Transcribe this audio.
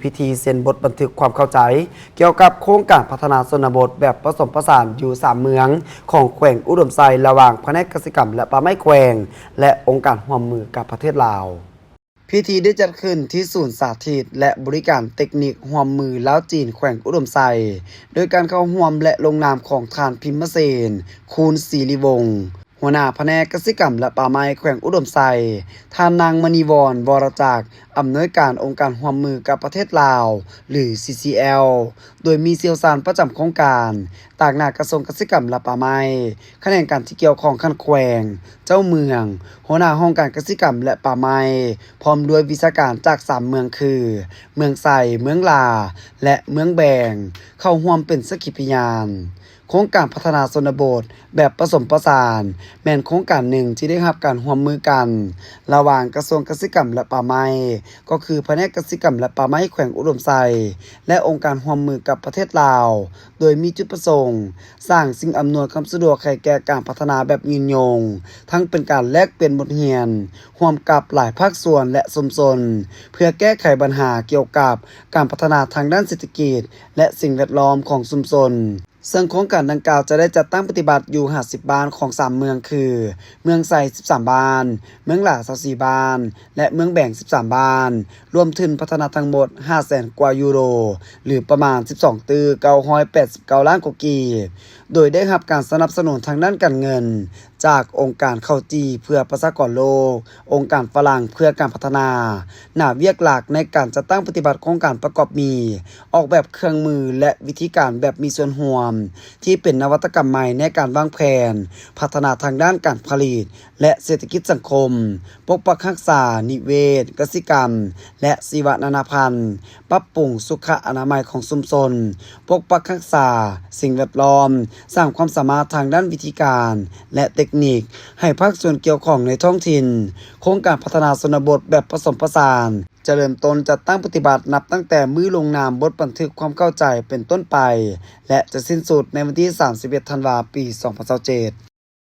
ພິທີເຊັນບົດບັນທຶກຄວາມເຂົ້າໃຈ ກ່ຽວກັບໂຄງການພັດທະນາຊົນນະບົດແບບປະສົມປະສານຢູ່ສາມເມືອງຂອງແຂວງອຸດົມໄຊ ລະຫວ່າງພະແນກກະສິກຳ ແລະ ປ່າໄມ້ແຂວງ ແລະ ອົງການຮ່ວມມືກັບປະເທດລາວ. ພິທີໄດ້ຈັດຂຶ້ນທີ່ສູນສາທິດ ແລະ ບໍລິການເຕັກນິກຮ່ວມມືລາວ-ຈີນ ແຂວງອຸດົມໄຊ ໂດຍການເຂົ້າຮ່ວມ ແລະ ລົງນາມຂອງທ່ານ ພິມມະເສນ ຄູນສີລິວົງ ຫົວໜ້າພະແນກກະສິກຳ ແລະ ປ່າໄມ້ແຂວງອຸດົມໄຊ, ທ່ານນາງ ມະນີວອນ ວໍລະຈັກ ອຳນວຍການອົງການຮ່ວມມືກັບປະເທດລາວ ຫຼື ຊີຊີແອລ ໂດຍມີຊ່ຽວຊານປະຈຳໂຄງການ ຕາງໜ້າກະຊວງກະສິກຳ ແລະ ປ່າໄມ້, ຂະແໜງການທີ່ກ່ຽວຂ້ອງຂັ້ນແຂວງ, ເຈົ້າເມືອງ, ຫົວໜ້າຫ້ອງການກະສິກຳ ແລະ ປ່າໄມ້ ພ້ອມດ້ວຍວິຊາການຈາກສາມເມືອງຄື ເມືອງໄຊ, ເມືອງຫຼາ ແລະ ເມືອງແບງ ເຂົ້າຮ່ວມເປັນສັກຂີພະຍານ. ໂຄງການພັດທະນາຊົນນະບົດແບບປະສົມປະສານ ແມ່ນໂຄງການໜຶ່ງທີ່ໄດ້ຮັບການຮ່ວມມືກັນລະຫວ່າງກະຊວງກະສິກຳ ແລະ ປ່າໄມ້ ກໍຄືພະແນກກະສິກຳ ແລະ ປ່າໄມ້ແຂວງອຸດົມໄຊ ແລະ ອົງການຮ່ວມມືກັບປະເທດລາວ, ໂດຍມີຈຸດປະສົງສ້າງສິ່ງອຳນວຍຄວາມສະດວກໃຫ້ແກ່ການພັດທະນາແບບຍືນຍົງ, ທັງເປັນການແລກປ່ຽນບົດຮຽນຮ່ວມກັບຫຼາຍພາກສ່ວນ ແລະ ຊຸມຊົນ ເພື່ອແກ້ໄຂບັນຫາກ່ຽວກັບການພັດທະນາທາງດ້ານເສດຖະກິດ ແລະ ສິ່ງແວດລ້ອມຂອງຊຸມຊົນ. ເຊິ່ງໂຄງການດັ່ງກ່າວຈະໄດ້ຈັດຕັ້ງປະຕິບັດຢູ່ຫ້າສິບບ້ານຂອງສາມເມືອງຄື ເມືອງໄຊສິບສາມບ້ານ, ເມືອງຫຼາຊາວສີ່ບ້ານ ແລະ ເມືອງແບງສິບສາມບ້ານ, ລວມທຶນພັດທະນາທັງໝົດຫ້າແສນກວ່າຢູໂຣ ຫຼື ປະມານສິບສອງຕື້ເກົ້າຮ້ອຍແປດສິບເກົ້າລ້ານກວ່າກີບ, ໂດຍໄດ້ຮັບການສະໜັບສະໜູນທາງດ້ານການເງິນຈາກອົງການເຂົ້າຈີ່ເພື່ອປະຊາກອນໂລກ, ອົງການຝຣັ່ງເພື່ອການພັດທະນາ. ໜ້າວຽກຫຼັກໃນການຈັດຕັ້ງປະຕິບັດໂຄງການປະກອບມີ ອອກແບບເຄື່ອງມື ແລະ ວິທີການແບບມີສ່ວນຮ່ວມ ທີ່ເປັນນະວັດຕະກຳໃໝ່ໃນການວາງແຜນພັດທະນາທາງດ້ານການຜະລິດ ແລະ ເສດຖະກິດສັງຄົມ, ປົກປັກຮັກສານິເວດ, ກະສິກຳ ແລະ ຊີວະນານາພັນ, ປັບປຸງສຸຂະອະນາໄມຂອງຊຸມຊົນ, ປົກປັກຮັກສາສິ່ງແວດລ້ອມ, ສ້າງຄວາມສາມາດທາງດ້ານວິທີການ ແລະ ເຕັກນິກ ໃຫ້ພາກສ່ວນກ່ຽວຂ້ອງໃນທ້ອງຖິ່ນ. ໂຄງການພັດທະນາຊົນນະບົດແບບປະສົມປະສານ ຈະເລີ່ມຕົ້ນຈັດຕັ້ງປະຕິບັດນັບຕັ້ງແຕ່ມື້ລົງນາມບົດບັນທຶກຄວາມເຂົ້າໃຈເປັນຕົ້ນໄປ ແລະ ຈະສິ້ນສຸດໃນວັນທີສາມສິບເອັດທັນວາ ປີສອງພັນຊາວເຈັດ.